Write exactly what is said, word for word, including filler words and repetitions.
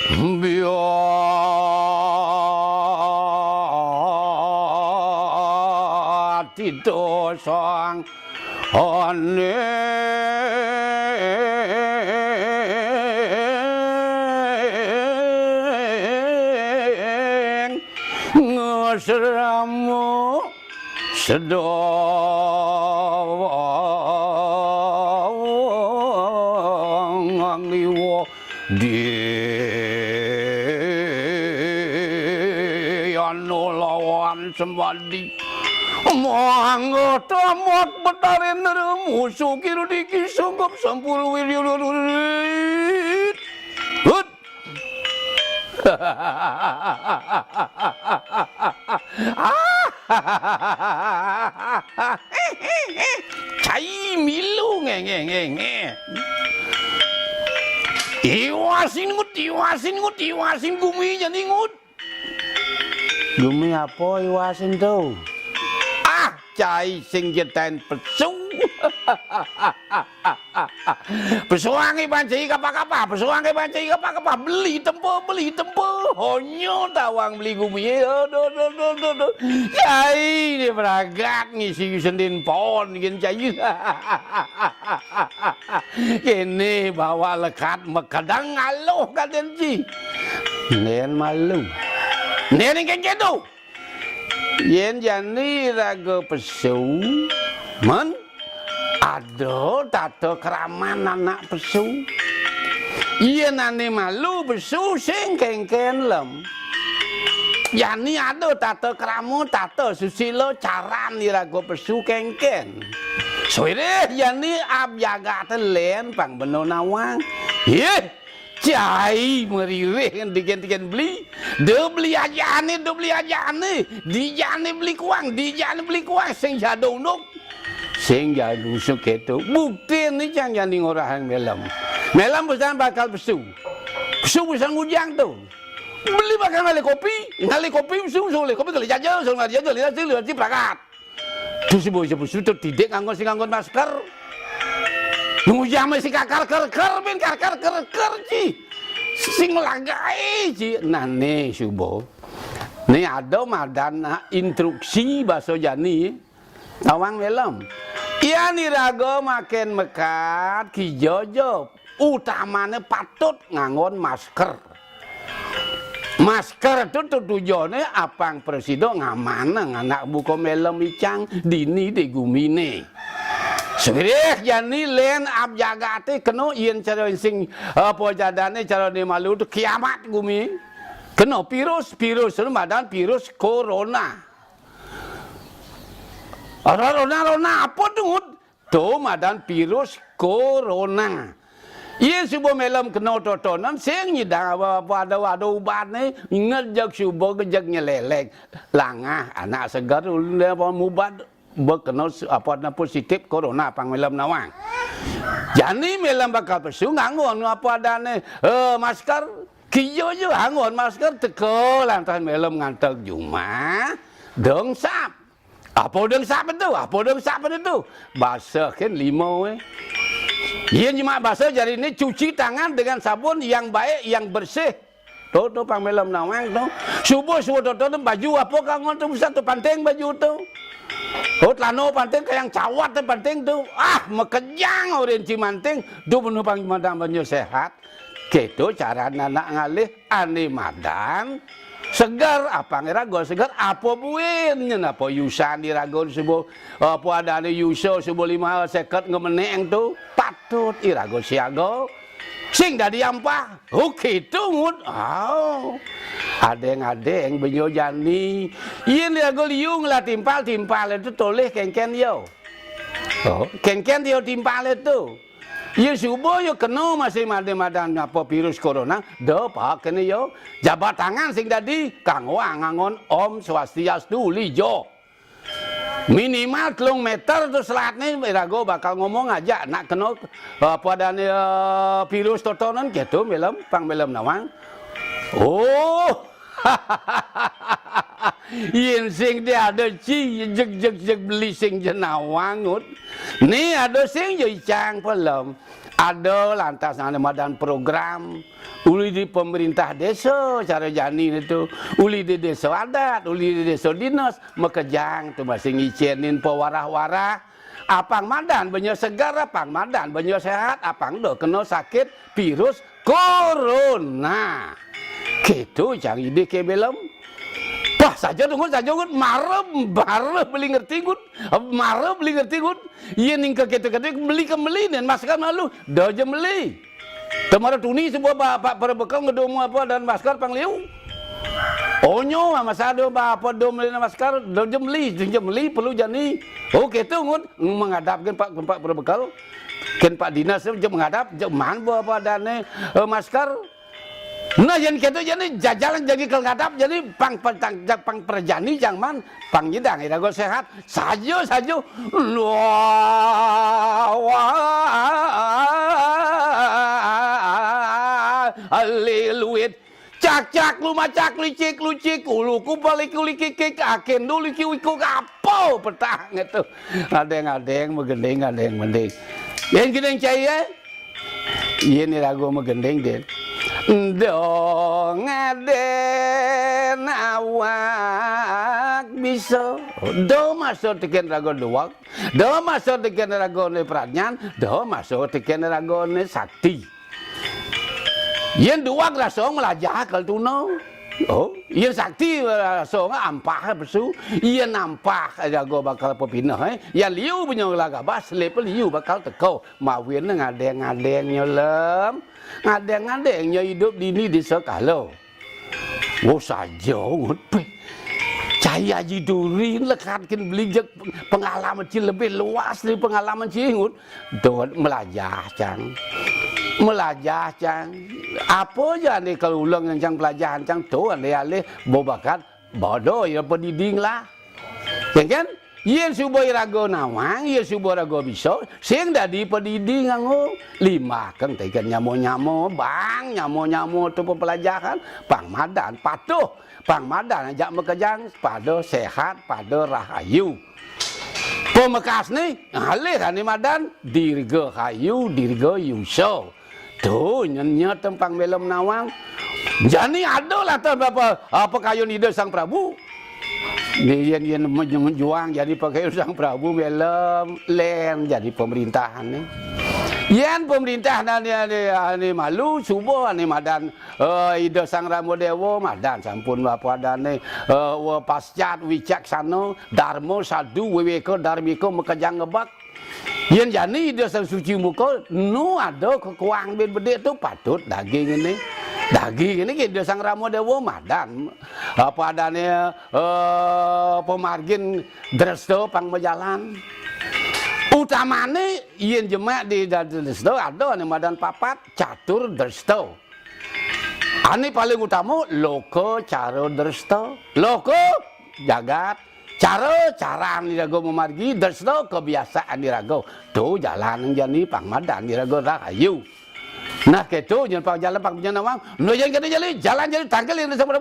Biatito sang aning ngesramu sedang ngangliwa Diyana lawan semadi. Mangga tamat Betari Nera musuh kira diki sunggup sampur wirid. Hut. Cai milu nge nge nge nge. Iwasin ngut, iwasin ngut, iwasin gumi jani ngut. Gumi apa iwasin to? Ah, cai sing jetaen pesu. Pesuange pancai kapa-kapa, pesuange pancai kapa-kapa, beli tempo, beli tempo. Honyo tawang beli gumi. Aduh, aduh, aduh, aduh, aduh. Cai ni beragak ngisi sendin pon gin cai. Kene bawa lekat mekedang aluh kaden ci. Nen malu. Nen engken kedo. Yen jani raga pesu, men ada tata kraman anak pesu. Yen ane malu pesu sing kengken lem. Jani ada tata krama, tata susila caran iraga pesu kengken. Sawireh jani ab jagate len pang bena nawang. Yeh, cai meririh ngan digen-digen beli. Da beli ajane, da beli ajane. Dijane beli kuang, dijane beli kuang. Sing jada unduk. Sing jada usuk keto. Buktine cang jani ngorahang melem. Melem pesan bakal pesu. Pesu pesan ngujang to. Beli bakal ngalih kopi, ngalih kopi pesu, pesu ngalih kopi, ngalih jaja, pesu ngalih jaja, ngalih nasi, ngalih nasi, prakat. Terus ibu ibu sudah tidik nganggo sing nganggo masker. Nunggu jam sing kakar ker ker, ben kakar ker ker ci. Sing lagai ci. Nah, ne suba. Ne ada madan, ah, instruksi basa jani. Tawang melem. Yan iraga maken mekat kija ja. Utamane patut nganggon masker. Masker tu tu tujone apang prasida ngamanang anak buka melem icang dini di gumine. Sawireh jani len ab jagate kena yen cara sing apa jadane carane malu tu kiamat gumi. Kena virus, virus tu madan virus corona. Ora rona, rona apa tu, Ngut? To madan virus corona. Yen suba melem kena totonan, sing nyidang apa, apa ada, ada ubatne, ngejek suba, ngejek nyelelek. Langah, anak segar, ulun apa mubat, bekena su-, apa, ada positif corona, pang melem nawang. Jani melem bakal pesu, nganggo anu apa adane, eh, masker, kija ja, nganggo masker, teka lantas melem nganteg jumah, dengsap. Apa udah ngesap itu? Apa udah ngesap itu? Basah kan lima, eh. Yen nyemak basah jari ini cuci tangan dengan sabun yang baik, yang bersih. Tuh, tuh, pang melem nawang tuh. Subuh, subuh, tuh, tuh, tuh, baju apa kanggo tuh, bisa tuh, panting baju tuh. Oh, celana panting, kayak yang cawat tuh, panting tuh. Ah, makejang orang ci manting. Tuh, penuh pang madang banyu sehat. Gitu cara anak ngalih. Ane madan seger, apang iraga seger, apa buin nyen, apa yusan iraga subuh, apa adane yusa subuh lima seket ngemenek tu, patut iraga siaga. Sing dadi ampah, oh, kitu, Ngut. Oh. Adeng-adeng benyo jani. Yen iraga liu ngelah timpal, timpal itu tolih kenken yo. Oh, kenken yo timpal itu. Ya suba ya kena masih madan-madan apa virus corona, da pahak kene ya. Jabat tangan sing dadi kanggo nganggon Om Swastiastu lija. Minimal telung meter tu selatne iraga bakal ngomong aja nak kena apa adane, eh, virus totonan gitu melem, pang melem nawang. Oh, yen sing dia ada ci jeg jeg jeg beli sing jenawang, Ngut. Ni ada sing ya icang pelem. Ada lantas ané madan program, uli di pemerintah désa cara jani nitu, uli di désa adat, uli di désa dinas, makejang tu masih ngicénin pawarah-warah. Apang madan benya segar, apang madan benya séhat, apang da kena sakit virus corona. Kéto cang idih ké belem. Pah, saja tunggut, saja tunggut, mara, mara beli ngerti ngut, mara beli ngerti ngut. Yén ning ka kéto-kéto, beli ka beli nén masker malu, da ja beli. Te mara tuni suba ba, ba, para bekal ngedo mu apa dan masker pang liu. Onyo, masa ada ba apa da meli masker, da ja beli, da ja beli, perlu jani. Oh, kéto ngut, menghadap kén pak, pak para bekal. Kén pak dinas ja menghadap, ja man ba apa adané, eh, masker. Nah, yén kéto jani jajal jani kal ngadap jani pang, pang, pang perjani jang man, pang nyidang iraga séhat. Saja, saja. Wah, wah, luit. Cak, cak, lumacak, licik, lucik, uluku, paliku, likikik, akéndu, liki, wiku, apa petah gitu. Ngadéng-ngadéng, magending, ngadéng-mending. Yén gending cai, ya? Yén iraga magending, Dén. Enda ngadén awak bisa. Da masa tekén raga duweg. Da masa tekén raga né pradnyan. Da masa tekén raga né sakti. Yén duweg rasa mlajah kal tuna. Oh, yén sakti rasa ampah pesu. Yén ampah raga bakal pepineh, eh. Yén liu benya lagabah, selip liu bakal teka. Mawin ngadéng-ngadéng nya lem. Ngadéng-ngadéng nya idup dini di sekala. Oh, saja ngut peh. Cai Aji Duri lekat kén beli jeg pengalaman ci lebih luas dari pengalaman ci ngut. Dot melajah cang. Melajah cang. Apa ja ané kalau ulang yang cang pelajahan cang tu ané alih bobakat bodoh ya pediding lah. Ya kan? Yén suba iraga nawang, yén suba raga bisa, sing dadi padidi nganggo limbah kang teken nyama-nyama, bang nyama-nyama tu pepelajahan, pang madan patuh, pang madan ajak makejang, pada séhat, pada rahayu. Pamekasné, ngalih ané madan, dirgahayu, dirgayusa. Tu, nyenya tempang melem nawang. Jani ada lah tah bapa, apa kayun Ida Sang Prabu. Ni yén, yén menjuang jadi pakayun Sang Prabu melem, lén jadi pemerintahan ni. Yén pemerintah ané, ané, ané malu, suba ané madan, eh, Ida Sang Rama Déwa, madan sampun bapa adané, eh, wa pascat wicaksana, darma sadu wiwéka darmika makejang ngebek. Yén jani Ida Sang Suci Muka, nu ada kekuang bin bedik tu patut daging ini. Daging ini Ida Sang Rama Déwa madan. Apa adané, eh, pamargin dresta pang majalan. Utamané yén jemak di dresta ada ané madan papat, catur dresta. Ané paling utama loka cara dresta. Loka jagat, cara caran iraga mamargi, dresta kebiasaan iraga. Tu jalan jani pang madan iraga rahayu. Nah, kéto nyén pang jalan pang nyén nawang. Nu yén kéto jani, jalan jani tangkil yén sampai.